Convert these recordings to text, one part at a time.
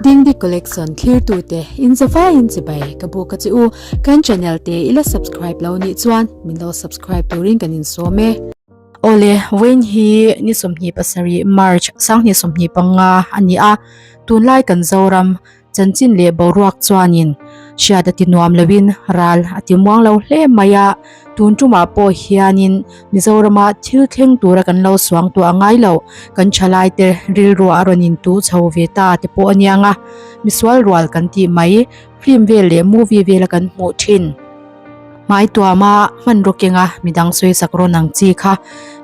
Dingdi Collection thlirtute in zavaiin chibai ka buk a che u. Kan channel te i la subscribe lo nih chuan min lo subscribe turin kan insawm e. Awle, vawiin hi ni 27 March 2025 a ni a, tunlai kan Zoram Chanchin leh boruak chuanin hriat a ti nuam loin ral a ti muang lo hle mai a, tun tumah pawh hianin Mizorama thil thleng tura kan lo suang tuah ngai lo, kan thalaite rilruah a rawn intuh chho ve ta te pawh a niang a, misual rual kan tih mai, film vel leh movie vela kan hmuh thin. Hmai tuama hmanraw kenga midang sawisak rawn ang chi kha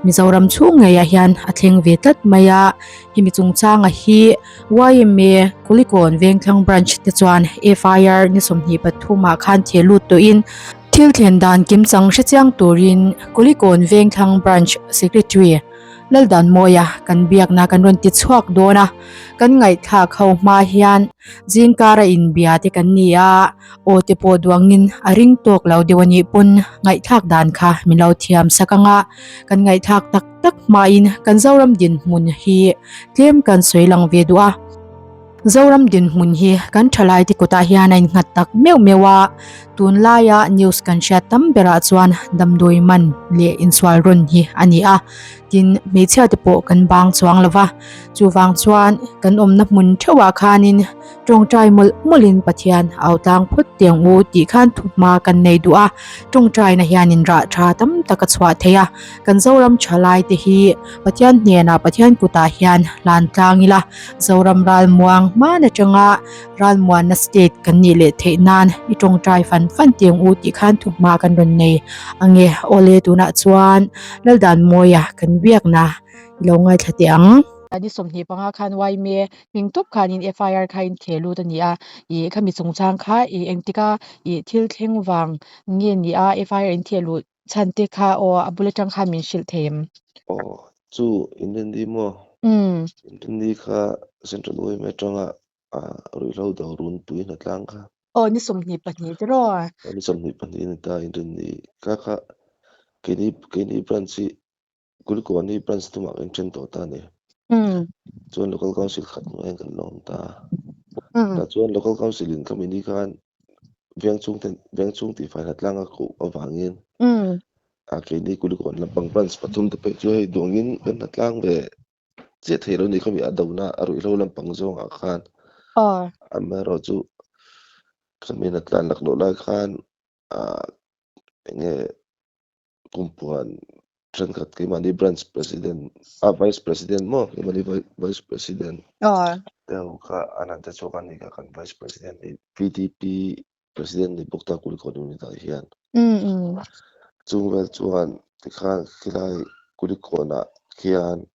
Mizoram chhung ngeiah hian a thleng ve tlat mai a, hemi chungchanga hi yma Kulikawn Vengthlang Branch te chuan FIR ni 23 ah khan theh lut tawhin thil thlen dan kimchang hrechiang turin Kulikawn Vengthlang Branch Secretary Laldanmawia kan biakna kan rawn ti chhuak dawn a, kan ngaihthlak ho hma hian zingkara inbia te kan ni a, aw te pawh duangin a ring tawk lo deuh a nih pawn ngaihthlak dan kha min lo thiam sak ang a, kan ngaihthlak tak tak hmain kan Zoram dinhmun hi tlem kan sawi lang ve duh a. Zoram dinhmun hi kan thalaite kutah hian a innghat tak meuh meuh a, tunlaia news kan hriat tam berah chuan damdawi man leh insual rawn hi a ni a, tin hmeichhia te pawh kan bang chuang lo va, chuvang chuan kan awmna hmun theuhah khanin Tawngtai mawlh mawlhin Pathian au tlang phawt teng u tih khan thuhma kan nei duh a, tawngtaina hianin rah tha tam tak a chhuah thei a, kan Zoram thalai te hi Pathian hnenah Pathian kutah hian hlan tlang ila, Zoram ralmuang hman atanga ralmuanna state kan nih leh theih nan i tawngtai fan fan teng u tih khan thuhma kan rawn nei ange. Awle tunah chuan Laldanmawia kan biakna i lo ngaithla teh ang. Ni 25 khan yma Hming tawp khanin FIR kha in theh lut a ni a, ih khami chungchang kha ih engtika ih thil thleng vang nge ni a FIR in theh luh chhan te kha aw a bul atang khan min hrilh thei em? Aw chu Inrinni maw? Inrinni kha Central yma atanga ruihhlo do runpui hnatlang kha. Aw ni 22 tiraw? Aw ni 22 a ni ta Inrinni kha kha keini keini branch hi Kulikawn hi branch tumah kan then tawh ta a ni. Chuan Local Council khat hnuaiah kan la awm ta a. Tah chuan Local Council in khami ni khan veng chhung ten veng chhung tihfai hnatlanga koh avangin a keini Kulikawn lampang branch pathum te pawh chu hei duangin kan hnatlang ve chiah thei lo ni khami a dona a ruihhlo lampang zawngah khan amaherawhchu khami hnatlan laklawh lai khan ah eng nge Kumpuan thenkhat keimahni branch president a vice president maw keimahni vice president te ho kha an han che chhuak a ni kha kan vice president hi VDP president ni bawk ta Kulikawn unit ah hian chung vel chuan tikhan khilai Kulikawn ah khian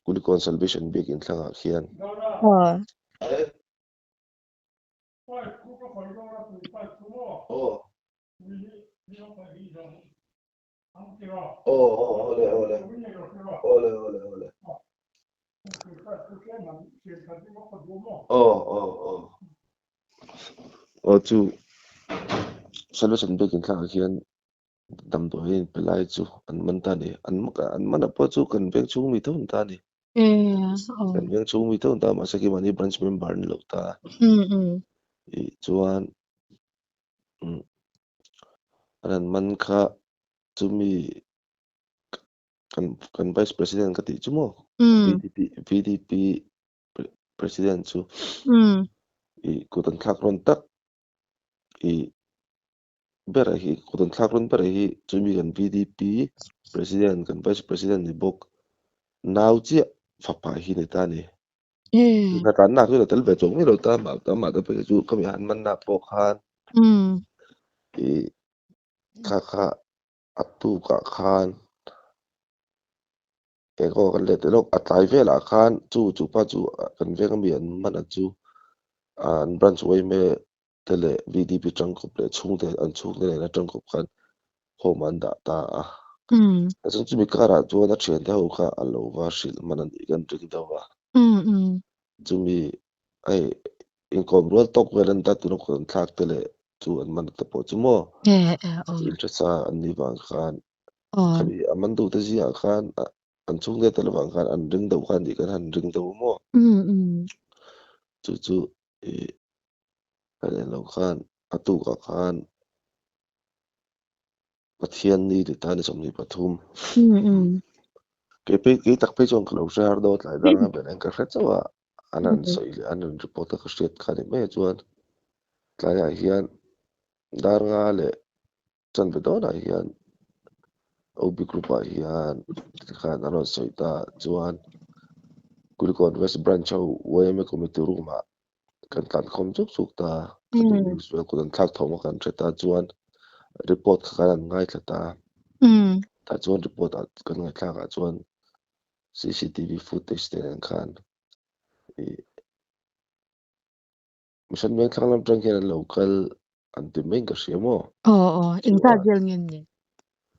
Kulikawn Salvation biakin thlangah khian Aw chu Salvation biakin thlangah khian damdawi a inpe lai chu an man ta a ni. An an man ah pawh chu kan veng chhung mi tho an ta a ni. Kan veng chhung mi tho an ta a mahse keimahni branch member an ni lo ta a. Ih chuan An han man kha chumi kan kan vice president ka tih chu maw VDP VDP president chu ih kut an thlak rawn tak ih ber hi kut an thlak rawn ber hi chumi kan VDP president kan vice president ni bawk nau chiah fapa hi ni ta a ni. Hna tlanna chu la tel ve chuang mai lo ta mah ta mah te phei chu khami han manna pawh khan ih kha kha a tukah khan eng aw kan let lawk a tlai velah khan chu chu pa chu kan veng ami an man a chu an branch yma te leh VDP tangkawp leh chhungte an chhungte nena tangkawp khan home an dah ta a. Chuan chumi karah chuan a thiante ho kha a lo va hrilh hman a nih kan ring deuh a. Chumi hei inkawm rual tawk vel an ta tuna kut an thlak te leh chu an man te pawh chu maw interest a an nih vang khan khami a man duh te zingah khan an chhungte tel avang khan an ring deuh kha a nih kan han ring deuh maw. Chu chu ih kan en loh khan a tukah khan Pathian ni ti ta ni 23. Kei phei kei tak phei chuan ka lo hre har dawn tlai dang a ber ang ka hre chauh a an rawn sawi leh an rawn report a ka hriat kha ni mai a chuan tlaiah hian dar nga leh chanve dawnah hian OB group ah hian tikhan an rawn sawi ta chuan Kulikawn West Branch ho yma committee room ah kan tlan khawm chuk chuk ta kan news vel kut an thlak thawm a kan hre ta chuan report kha kan han ngaithla ta tah chuan report ah kan ngaihthlak ah chuan CCTV footage te nen khan ih Mission veng thlang lam tang hian an lo kal an ti mai in ka hria maw? Aw aw, engzat vel nge ni?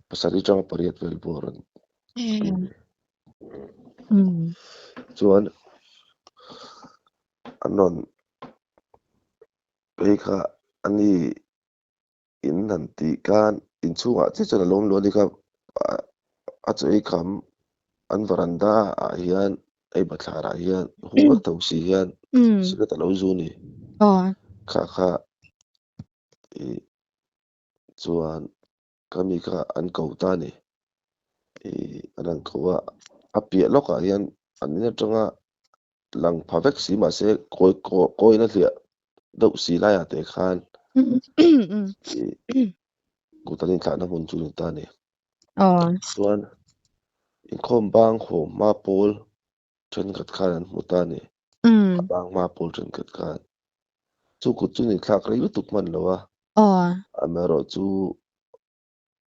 Pasarih tanga pariat vel pawh rawn an ni. Chuan an rawn phei kha a ni In han tih khan inchhungah chiah chuan a lawm luah a ni kha a chaw ei kham an varanda ah hian ei bathlar ah hian hung vek tho si hian cigarette a lo zu a ni. Kha kha ih chuan ka mi kha an ko ta a ni. Ih an han ko a, a piah lawkah hian an in atanga lang pha vek si mahse kawi kawina hliah deuh si laiah te khan ih kut an inthlahna hmun chu a ni ta a ni. Chuan inkhawm bang haw hma pawl thenkhat khan an hmu ta a ni. A bang hma pawl thenkhat khan. Chu kut chu ni thlak rei lutuk hman lo a. Amaherawhchu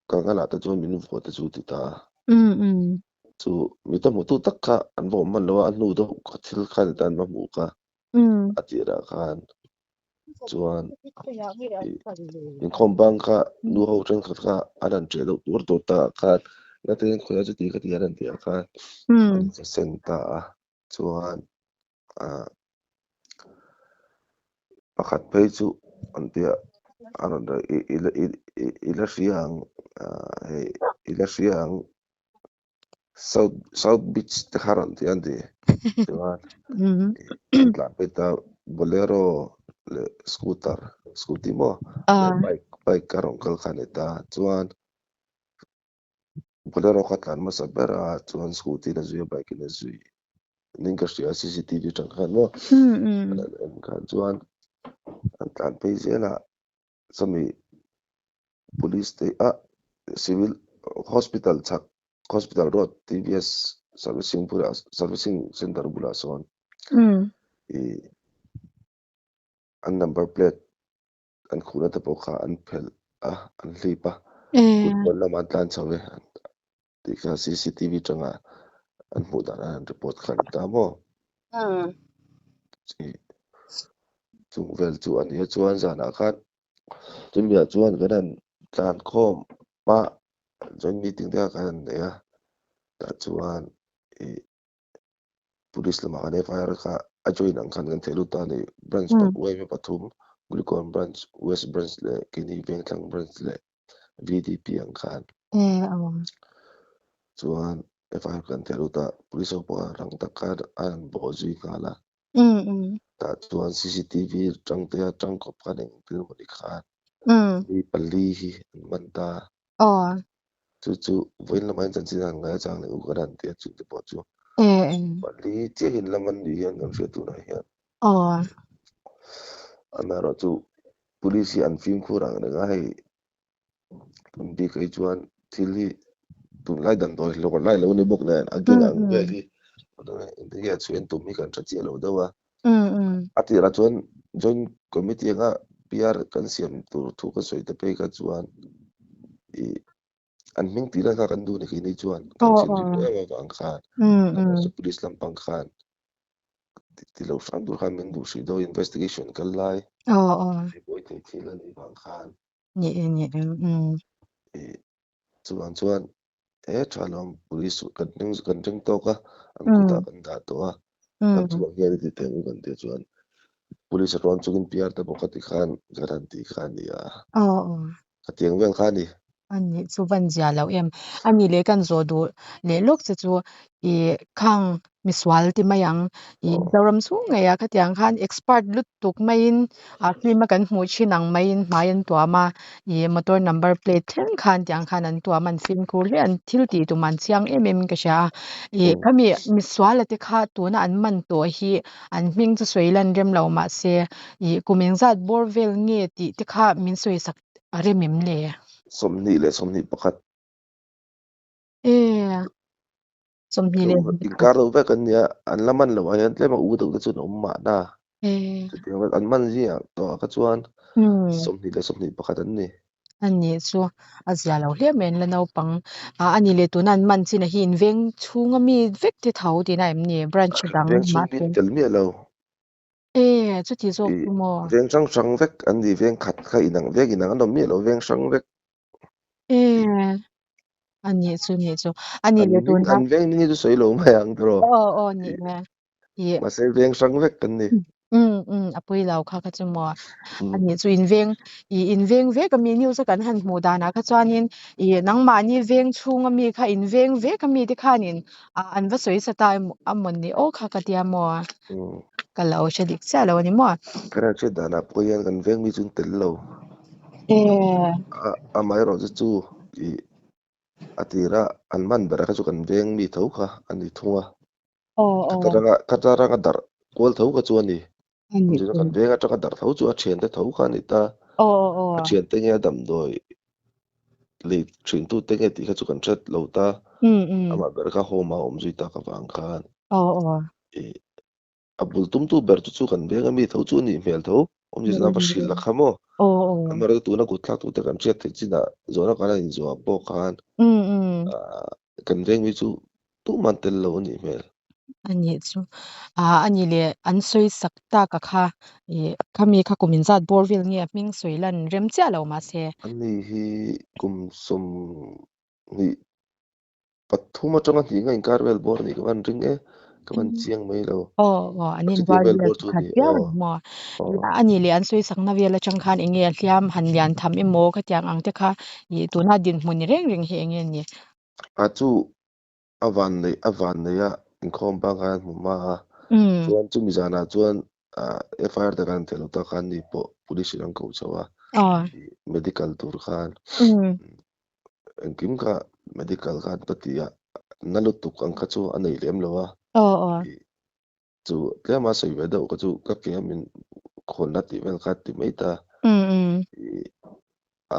Ka ngalah te chuan min vuah te chu ti ta. Chu mi ta hmutu tak kha an va awm hman lo a, a hnu deuh kha thil kha ni ta an va hmuh kha a tirah khan chuan inkhawm bang kha nu ho thenkhat kha an han ṭeh deuh tur tur takah khan natin khawiah chuti kha ti an han tih ah khan an inchaseng ta a chuan ah pakhat phei chu an tia a rawn i i i i la hria ang ah hei i la hria ang south south beach te kha rawn ti an ti chuan an tlan phei ta bolero leh scooter scooty maw leh bike bike a rawn kal kha a ni ta chuan Bolero kha tlan hmasa ber a chuan scooty in a zui a bike in a zui ning ka hria CCTV atang khan maw an han en khan chuan an tlan phei zel a chumi police te ah civil hospital chhak hospital road TVS servicing bulah servicing center bulah sawn ih an number plate an khuhna te pawh kha an phelh a, an hlip a, kut pawn lamah an tlan chho e tih kha CCTV tanga an hmuh dan an report kha a ni ta maw? Chung vel chu a nia chuan zanah khan chumi ah chuan kan han tlan khawm a, joint meeting te kha kan han nei a, tah chuan ih Police lamah kan FIR kha a join ang khan kan theh lut ta a ni. Branch yma pathum, Kulikawn branch, West branch leh Kini Vengthlang branch leh VDP ang khan. Chuan FIR kan theh lut a, police ho pawh rang tak khan a han bawh zui nghal a. Tah chuan CCTV tangte a tangkawp khan engtin emaw ni khan mi pali hi an man ta. Chu chu vawiin lamah hian chanchin han ngai chang leh u kan han ti a chungte pawh chu pali chiahin lam an nih hian kan hriat tunah hian. Amaherawh chu police hi an fimkhur ang reng a hei tun bik hi chuan thil hi tunlai damdawi hlawh lai lo ni bawk nen a gang ang vel hi engtin nge a chhuian tum hi kan hre chiah lo deuh a. A tirah chuan joint committee anga PR kan siam tur thu ka sawi te phei kha chuan ih an hming tih lai kha kan duh ni khi ni chuan kan thinrim em avang khan police lampang khan ti lo hram tur khan min duh hrih deuh investigation kal lai buai thei thil a nih vang khan ih chuvang chuan he tha lawm police kan ring kan ring tawk a an kutah kan dah tawh a kan chhuak hian i ti teh ang kan tih chuan police a rawn chungin PR te pawh kha ti khan kan han tih kha a ni a khatiang vel kha a ni. A nih chu van zia lo em a ni leh kan zawh duh leh lawk che chu ih khang. Misual ti mai ang. Ih Mizoram chhung ngeiah khatiang khan expert lutuk maiin ah film a kan hmuh thin ang maiin hmai an tuam a, ih motor number plate thleng khan tiang khan an tuam a, an fimkhur hle a, an thil tih tum an chiang em em in ka hria a. Ih khami misuala te kha tuna an man tawh hi an hming chu sawi lan rem lo mahse ih kum engzat bawr vel nge tih te kha min sawi sak a rem em le? 21. E. 21. Inkar deuh vek an nia, an la man loh ah hian tlem a u deuh te chuan a awm mahna. Chutiang vel an man zingah tawh ah kha chuan 21 an ni. A nih chu a zia lo hle mai an la naupang. A ni leh tuna an man chin ah hi in veng chhung a mi vek te tho tihna em ni branch dang Veng chhung mi an tel miah lo. E chuti zawk chu maw? Veng hrang hrang vek an ni, veng khat kha inang vek inang an awm miah lo veng hrang vek. E a nih chu nih chu a nih An leh hming tuna an veng hming hi chu sawi lo mai ang tiraw. Aw aw ni e ih Mahse veng hrang vek kan ni. Um um a pui lo kha kha chu maw a nih chu in veng ih in veng vek ami news a kan han hmuh danah kha chuanin ih nangmahni veng chhung ami kha in veng vek ami te khanin ah an va sawi sa ta emaw a maw ni aw kha ka tia maw ka lo hre dik chiah lo a ni maw. Kan han hriat danah pawh hian kan veng mi chu an tel lo. A amaherawhchu chu ih a tira an man ber kha chu kan veng mi tho kha a ni thung a. Khata ranga khata ranga darh kual tho kha chu a ni. Awmzia kan veng atanga darh tho chu a thiante tho kha a ni ta. A thiante nge a damdawi lei thintute nge tih kha chu kan hret lo ta. Amah ber kha home a awm zui tak avang khan ih a bul tumtu ber chu chu kan veng ami tho chu a nih hmel tho. Awmzia chuan a va hrilh la kha maw. Amaherawhchu tuna kut thlaktute kan hriat theih chinah zawhna kan han inzawh pawh khan kan veng mi chu tumah an tel lo a nih hmel. A nih chu. Ah a nih leh an sawi sak tak a kha ih khami kha kum inzat bawr vel nge a hming sawi lan rem chiah lo mahse. A ni hi kum 23 atanga hnih nga inkar vel bawr a nih ka van ring e, ka van chiang mai lo. Aw aw an Chutiang inrual vel vel bawr chu a pakhat ni viau aw a ni maw. aw. A nih leh an sawi sakna vel atang khan eng nge a hliam han lian tham emaw khatiang ang te kha ih tuna dinhmun ni reng reng hi eng nge ni? A chu A van neih a van neih a inkhawm bang khan an hmu hma a, chuan chumi zanah chuan FIR te khan an theih loh tak khan ni pawh police in an koh chho a, medical tur khan engkim kha medical khan an va ti a, na lutuk ang kha chu a nei lem lo a, chu tlema sawi ve deuh kha chu ka ke a min khawnna tih vel kha ti mai ta,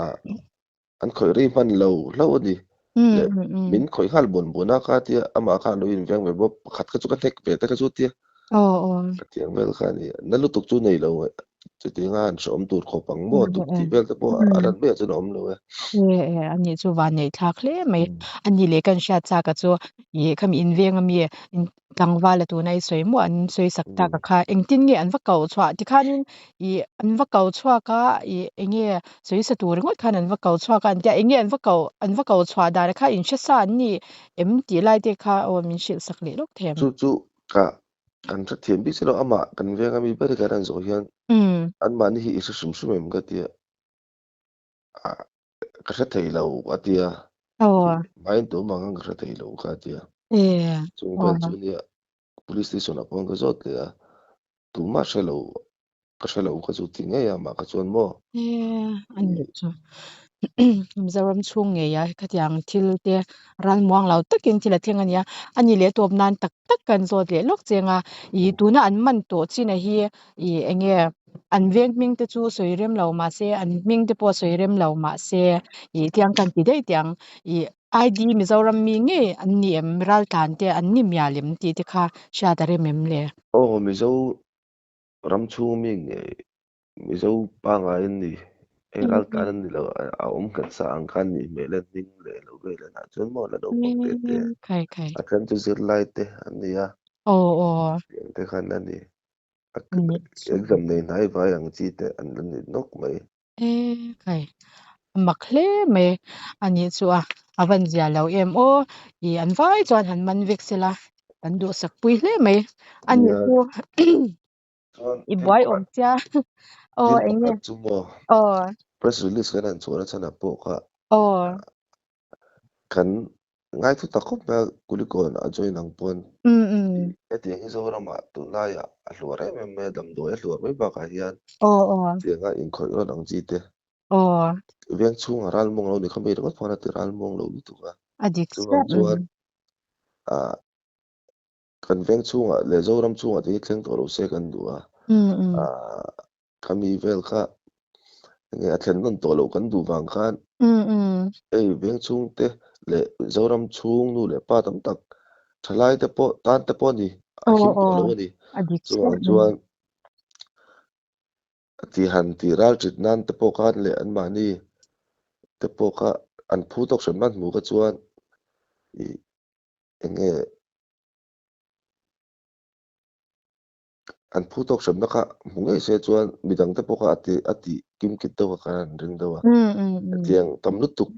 a. An khawih rei hman lo hlauh a ni. Leh min khawih nghal buan buan a kha tia amah kha a lo inveng ve bawk. Pakhat kha chu ka hnek ve te kha chu tia. Ka tiang vel kha a ni. Na lutuk chu nei lo chutianga an hrehawm tur khawp ang maw tuk tih vel te pawh a ran maiah chuan a awm lo e. E a nih chu van neih thlak hle mai. A nih leh kan hriat chak a chu ih khami inveng ami Tlangval a tuna i sawi maw an sawi sak tak a kha engtin nge an va kau chhuah tikhanin ih an va kau chhuak a ih eng nge sawi sa tur ringawt khan an va kau chhuak a an tia eng nge an va kau an va kau chhuah dan kha in hre sa an ni em tih lai te kha aw min hrilh sak leh lawk thei em. Chu chu ka kan hrethiam bik si lo amah kan veng ami ber hi kan han zawh hian anmahni hi i hre hrim hrim em ka tia. Ah ka hre thei lo a tia hmain tum ang ka hre thei lo kha a tia chung vel chu nia police station ah pawh ka zawt leh a tumah hre lo ka hre lo kha chu ti ngei a mah kha chuan maw a ni chu Mizoram chhung ngei a khatiang thil te ralmuang lo takin thil a thleng a nia a ni leh tawp nan tak tak kan zawt leh lawk cheng a ih tuna an man tawh chin a hi ih eng nge an veng hming te chu sawi rem lo mahse an hming te pawh sawi rem lo mahse ih tiang kan ti daih teh ang ih ID Mizoram mi ngei an ni em raltlan te an ni mial em tih te kha hriat a rem em le? Aw Mizo ram chhung mi ngei Mizo pangngai an ni hei raltlan an ni lo a awm nghet sa ang khan nih hmel a hming leh lo vel ah chuan maw la naupang te te a then chu zirlai te an ni a tiang te khan a ni. Exam nei hnai vai ang chi te an la ni nawk mai. E kai a mak hle mai a nih chu a a van zia lo em aw ih an vai chuan han man vek sela kan duhsak pui hle mai a nih chu i buai awm sia aw Thil eng nge pakhat chu maw aw press release kan han chhuahna chhanah pawh kha aw kan. Ngai thu tak khawp mai a, Kulikawn a join ang pawn hetiang hi Zoramah tunlaiah a hluar em em mai a, damdawi a hluar mai bakah hian tianga inkhawih rawn ang chi te veng chhunga ralmuang lo ni kha mi ringawt pawh a ti ralmuang lo lutuk a, chuvang chuan ah kan veng chhungah leh Zoram chhungah te hi thleng tawh lo se kan duh a, ah Khami vel kha enge a thlen nawn tawh loh kan duh vang khan hei veng chhungte leh Zoram chhung nu leh pa tam tak thalai te pawh tan te pawh a ni a him tawh lo a ni. Chuvang chuan ti han tih ral ṭit nan te pawh khan leh anmahni te pawh kha an phu tawk hran hman hmuh kha chuan ih enge An phu tawk hremna kha hmu ngei se chuan midang te pawh kha a ti a tih kim kit deuh a khan an ring deuh a. Hetiang tam lutuk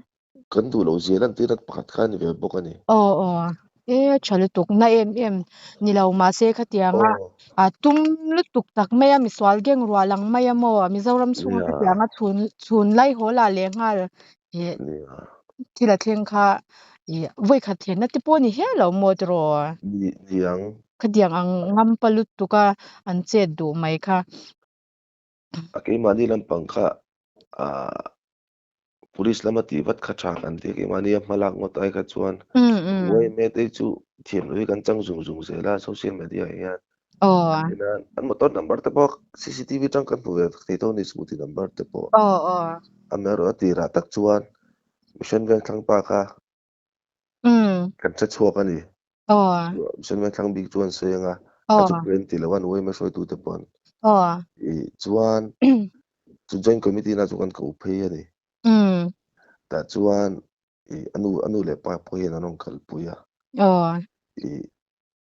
kan duh loh zia lan tirna pakhat kha a ni ve bawk a ni. Aw aw e tha lutuk na em em ni lo mahse khatianga a tum lutuk tak mai a misual geng ruah lang mai a maw Mizoram chhunga khatianga chhun chhun lai haw lah leh nghal ih thil a thleng kha ih vawikhat thlenna te pawh a ni hial lo maw tiraw? Ni niang. Khatiang ang ngam pa lutuk a an chet duh mai kha. A keimahni lampang kha ah police lama tih vat kha tha kan ti a, keimahni a hma lak ngawt ai kha chuan yma te chu thiam loh hi kan chang zung zung zel a social media ah hian. Tina an motor number te pawh CCTV tang kan hmu ve thei tho a ni scooty number te pawh. Amaherawh a tirah tak chuan Mission Vengthlang pa kha kan hre chhuak a ni. Mission Vengthlang bik chuan sawi anga a chu pawh an ti lo a an yma hruaitute pawh ih chuan chu joint committee na chu kan ko phei a ni. Tah chuan ih a nu a nu leh pa pawh hian an rawn kalpui a. Ih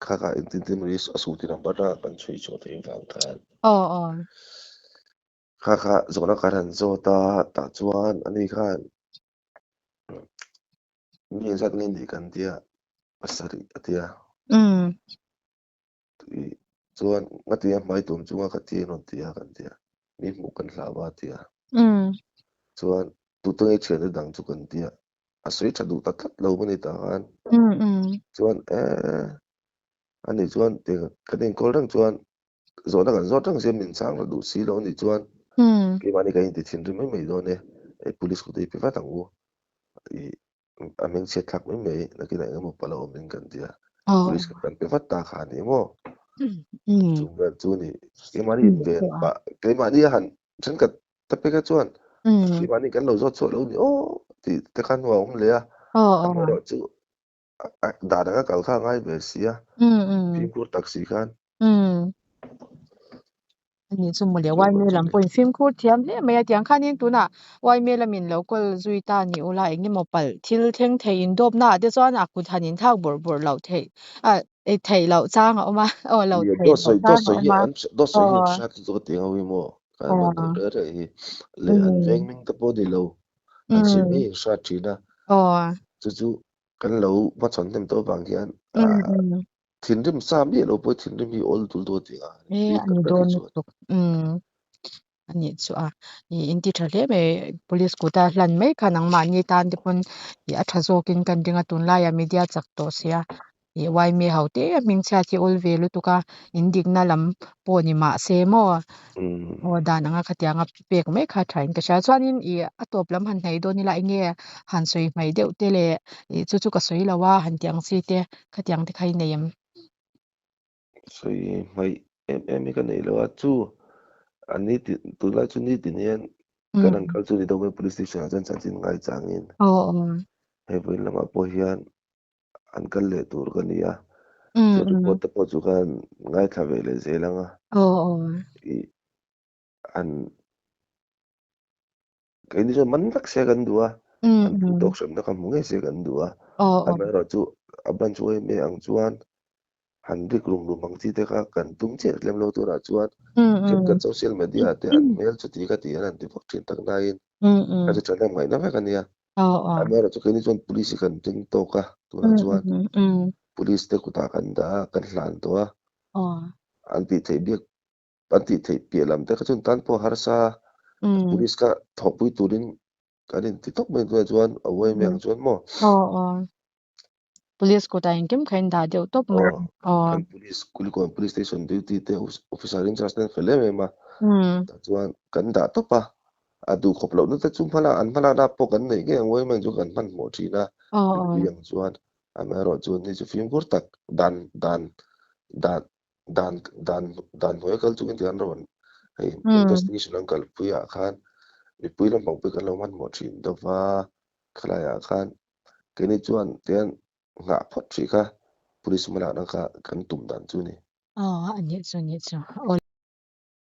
Kha kha engtin tin ri a suh tih number a kan chhui chhuah theih vang khan. Aw aw. Kha kha zawhna kan han zawt a, tah chuan ani khan mi engzat nge nih kan tia pasarih a tia. Umm. Chuan ngatinge hmai tum chunga ka ti a rawn ti a kan tia, mi hmuh kan hlau a tia. Umm. Chuan tute nge thiante dang chu kan tia, a sawi tha duh ta tlat lo a ni tah khan chuan eh ani chuan kan inkawl reng chuan zawhna kan zawt reng sia min chang la duh si lo a nih chuan keimahni kan inti thinrim mai mai dawn e hei police kut hi pe vat ang u ih a hmingchhiat thlak mai mai nakinah eng emaw pala awm in kan tia police kut kan pe vat ta kha a ni maw chung vel chu ni keimahni inven pah keimahni a han thenkhat Ta peka chuan keimahni kan lo zawt chhuah lo ni aw tih te kha hnuah a awm leh a, amaherawhchu dan anga kal kha a ngai ve si a, fimkhur tak si khan. Ani chu mawle Yma lam pawhin fimkhur thiam hle mai a, tiang khanin tunah Yma lamin lo kawl zui ta ni ula eng emaw palh thil thleng thei indawpna ah te chuan a kut han inthlak bawrh bawrh loh theih a theih loh chang a awm a, aw lo Nia, theih dawt loh sawi dawt chang a sawi awm hi a, an dawt sawi hi an aw. hriat lutuk a ti ang hi maw kan man lo reh reh hi leh an veng hming te pawh ni lo an sawi mai an hriat thin a, Aw. chu chu kan lo hmachhawn hnem tawh avang hian ah thinrim sa miah lo pawh thinrim hi awl dul dul a ti ang E bik a tak ni tak hi dawn chuan. lutuk umm a nih chu a ih in ti tha hle mai police kuta hlan mai kha nangmahni tan te pawn ih a tha zawkin kan ring a tunlaiah media chak tawh sia ih yma ho te hming chhiat hi awl ve lutuk a in dikna lam pawh ni mah se maw aw dan anga khatianga pek mai kha tha in ka hria chuanin ih a tawp lam han hnaih dawn ila eng nge han sawi hmaih deuh te leh ih chu chu ka sawi lo a han tih ang chi te khatiang te kha i nei em? Sawi hmaih em em hi ka nei lo a, chu a ni tin tunlai chu ni tin hian kan han kal chu ni deuh mai police station ah chuan chanchin ngai changin hei vawiin lamah pawh hian an kal leh tur ka ni a, chuan report te pawh chu khan ngaithla ve leh zel ang a, ih an Keini chuan man vek se kan duh a, an phu tawk hremna kha hmu ngei se kan duh a. Amaherawhchu a branch yma ang chuan han rik rum rum ang chi te kha kan tum chiah tlem lo tunah chuan thenkhat social media ah te an hmel chuti kha ti an han ti vak thin tak nain kha chu thahnem ngaihna vek a nia. Amaherawhchu keini chuan police hi kan ring tawk a, tunah chuan police te kutah kan dah a, kan hlan tawh a, an tih theih biak An tih theih piah lam te kha chuan tan pawh harsa police kha thawhpui turin kan inti tawp mai tunah chuan a uai mai ang chuan maw. Police kutah engkim kha in dah deuh tawp mai. Aw, kan police Kulikawn police station duty te officer in charge te an fel em em a. Tah chuan kan dah tawp a, a duh khawp lohna te chu hmala an hmalakna pawh kan neih ngei ang uaimang chu kan hmanhmawh thin a, mipui ang chuan amaherawhchu ni chu fimkhur tak dan dan dan dan dan dan hnuaia kal chungin tih an rawn hei investigation an kalpui ah khan mipui lampang pawh kan lo hmanhmawh thin deuh va, khalaiah khan keini chuan tihian nghah phawt hrih kha police hmalakna kha kan tum dan chu a ni. Aw a nih chu a nih chu. Aw.